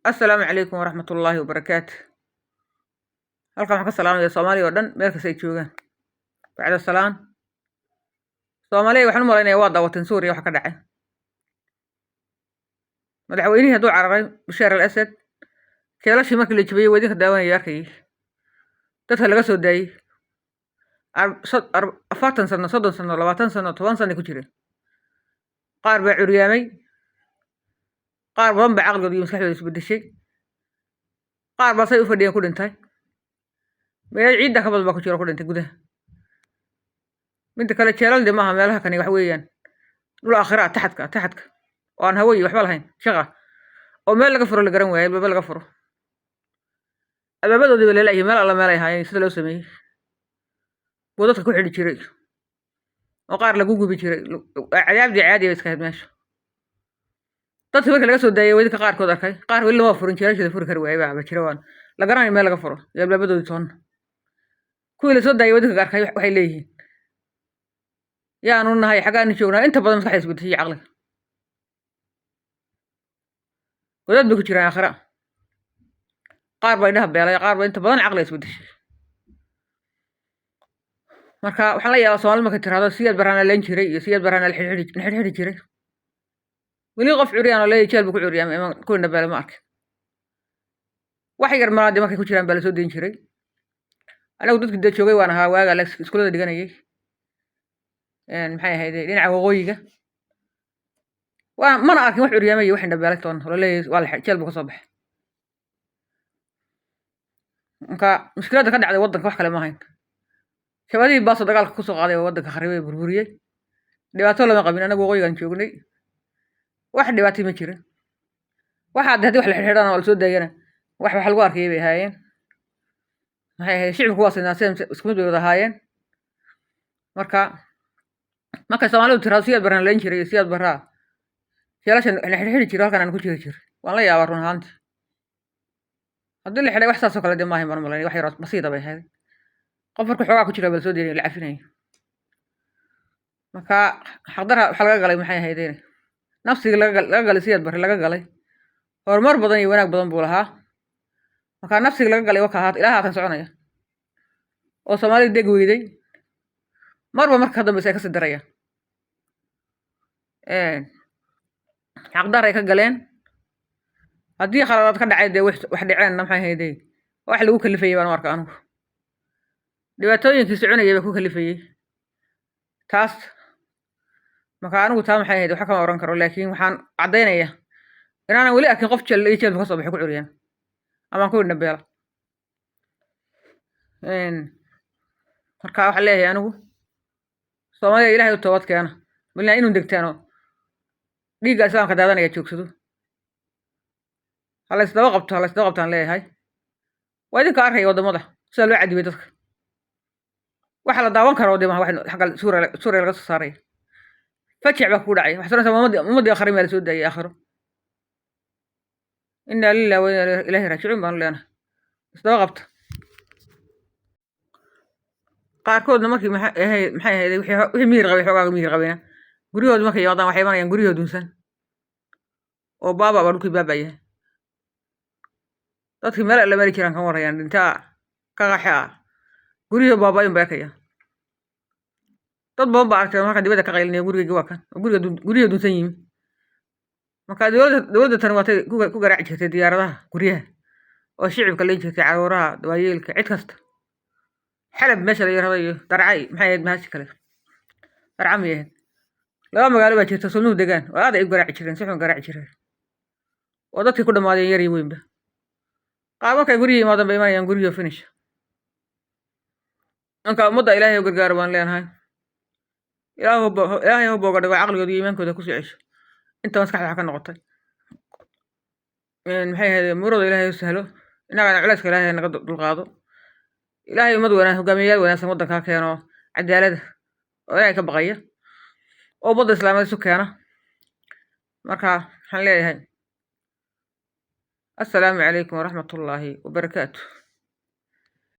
Assalaamu calaykum waraxmatullaahi wabarakaatu. Halkan waxaan ka salaamaya Soomaaliya oo dhan meel kasta ay joogaan. Bacda salaan, Soomaaliya waxaan u malaynayaa waa daawateen Suuriya waxa ka dhacay. Madaxweynihii hadduu cararay Bashaar al Asad, jeelashii markii la jabiyey waa idinka daawanaya, arkayay dadka laga soo daayey 40 sano, 30 sano, 20 sano, 10 sano ku jireen. Qaar baa curyaamay, qaar badan baa caqligooda iyo maskaxdooda isbedeshay, qaar baa say u fadhiyeen ku dhintay. Meel ciidda ka badan baa ku jira ku dhintay gudaha. Midda kale, jeelal de maaha meelaha kani, wax weeyaan dhul aakhira ah, taxadka taxadka oo aan hawo iyo waxba lahayn, shaqa oo meel laga furo la garan waayo, albaaba laga furo, albaabadoodii ba lalayahay, meel alla meel ay ahaayeen sida loo sameeyey buu dadka ku xidhi jiray oo qaar lagu gubi jiray. Cadaabdii caadi bay iska ahayd meesha. Dadka markii laga soo daayay wadinka qaarkood arkay, qaar weli lama furin, jeelashada furi kari waayay baa jira, waan la garanayo meel laga furo iyo albaabadoodii toonna. Kuwii la soo daayay wadinka arkay waxay leeyihiin, yaanu nahay, xaggaanu joognaa? Inta badan maskaxda isbedeshay iyo caqliga godad bay ku jiraan aakhira. Qaar baa indhaha beelay, qaar baa inta badan caqliga isbedeshay. Marka waxaan la yaabaa Soomaalida markay tiraahdo Siyaad Barraana leen jiray iyo Siyaad Barraana la xidhxidhi jiray. Weli qof curyaan oo leeyahay jeel buu ku curyaamay ama ku indha beelay ma arkin. Wax yar malaadi markay ku jiraan baa lasoo dayn jiray. Anagu dadkii dee joogay waan ahaa waaga la iskuulada dhiganayay, maxay ahayd, dhinaca waqooyiga waa mana arkin wax curyaamay iyo wax indha beelay toona oo laleeyahay waa la jeel buu ka soo baxay. Marka mushkiladda ka dhacday waddanka wax kale ma ahayn, shabadihii baasoo dagaalka kusoo qaaday oo waddanka kharibay, burburiyey. Dhibaato lama qabin, anagu waqooyigan joognay, wax dhibaatay ma jirin. Waxaa de haddii wax la xidhxidhana oo lasoo daayana wax lagu arkayay bay ahaayeen. Maxay ahayd, shicibku waa sinaa, sida isku mid bay wada ahaayeen. Marka markay Soomaalidu tiraahdo Siyaad Barraan leen jiray iyo Siyaad Barraa jeelashan la xidhxidhi jiray, halkan aan ku jiri jiray, waan la yaabaa run ahaantii. Haddii la xidhay wax saas oo kale dee maahayn baan u malaynaya, wax yaroo basiida bay ahayd. Qof marka xoogaa ku jira baa lasoo daynaya, la cafinaya. Marka xaqdarra waxaa laga galay, maxay ahaydeen, nafsigii laga galay Siyaad Barre laga galay. Horumar badan iyo wanaag badan buu lahaa. Marka nafsigii laga galay waka ilaa haatan soconaya oo Soomaalida deg weyday, marba marka ka dambeysa ay kasii darayaan. Xaqdarray ka galeen. Haddii khaladaad ka dhacay dee wax dhaceenna, maxay ahaydey, wax lagu kalifayay baan u arka anigu. Dhibaatooyinkii soconayay baa ku kalifayey taas. Marka anigu taa, maxay ahayd, waxa kama oran karo, laakiin waxaan caddaynaya inaanan weli arkin qof jeel iyo jeelka ka soo baxay ku curyaan ama ku indha beela. Marka waxaan leeyahay anigu, Soomaaliya Ilaahay u toobad keena, bilaa inuu degtaano dhiigga Islaamka daadanaya joogsado, ha la isdaba qabto, ha la isdaba qabtaan leeyahay. Waa idinka arkaya waddamada sida loo cadibay dadka. Waxa la daawan karo dee maaha, wax xagga Suuriya laga soo saaraya fajic baa kugu dhacay. Waxaad soconaysaa ummaddii aakhire maa la soo daayay aakhiro. Inaa lillahi wa inaa ilaahi raajicuun baanu leenahay. Isdaba qabta. Qaarkoodna markii maxay ahayd, wixii miyir qabay, xoogaaga miyir qabayna, guryahooda markay yimaadaan waxay imanayaan guryahoo dunsan oo baaba baa dhulkii baaba yahay. Dadkii meel alla mari jiraan kan warayaan dhintaa ka qaxe ah, guryahoo baaba-in bay arkayaan. Dad badan baa aragtay marka dibadda ka qaylinaya, gurigayga waa kan oo guriga guryahoo dunsan yimi. Marka dowladda tani waatay ku garaaci jirtay diyaaradaha guryaha oo shicibka leen jirtay, caruuraha, waayeelka, cid kasta. Xalab meesha la yirahdo iyo Darca, maxay ahayd, meesha kale Darca miyay ahayd, laba magaalo baa jirta sunnuhu degaan oo aad ay u garaaci jireen, si xun garaaci jireen oo dadkii ku dhammaadeen yar iyo weynba. Qaar markay guryihi yimaadaan bay imanayaan guryihii finish. Marka ummadda Ilaahay u gargaaro baan leenahay. Ilaahay ha booga dhigo, caqligooda iyo iimaankooda kusoo cesho inta maskaxda wax ka noqotay. Maxay ahayd, muurada Ilaahay u sahlo, innagana culayska Ilaahay naga dulqaado. Ilaahay ummad wanaag, hogaamiyayaal wanaagsan waddanka ha keeno, cadaalada oo Ilaahay ka baqaya oo ummadda Islaameed isu keena. Marka waxaan leeyahay, assalaamu calaykum waraxmatullaahi wabarakaatu.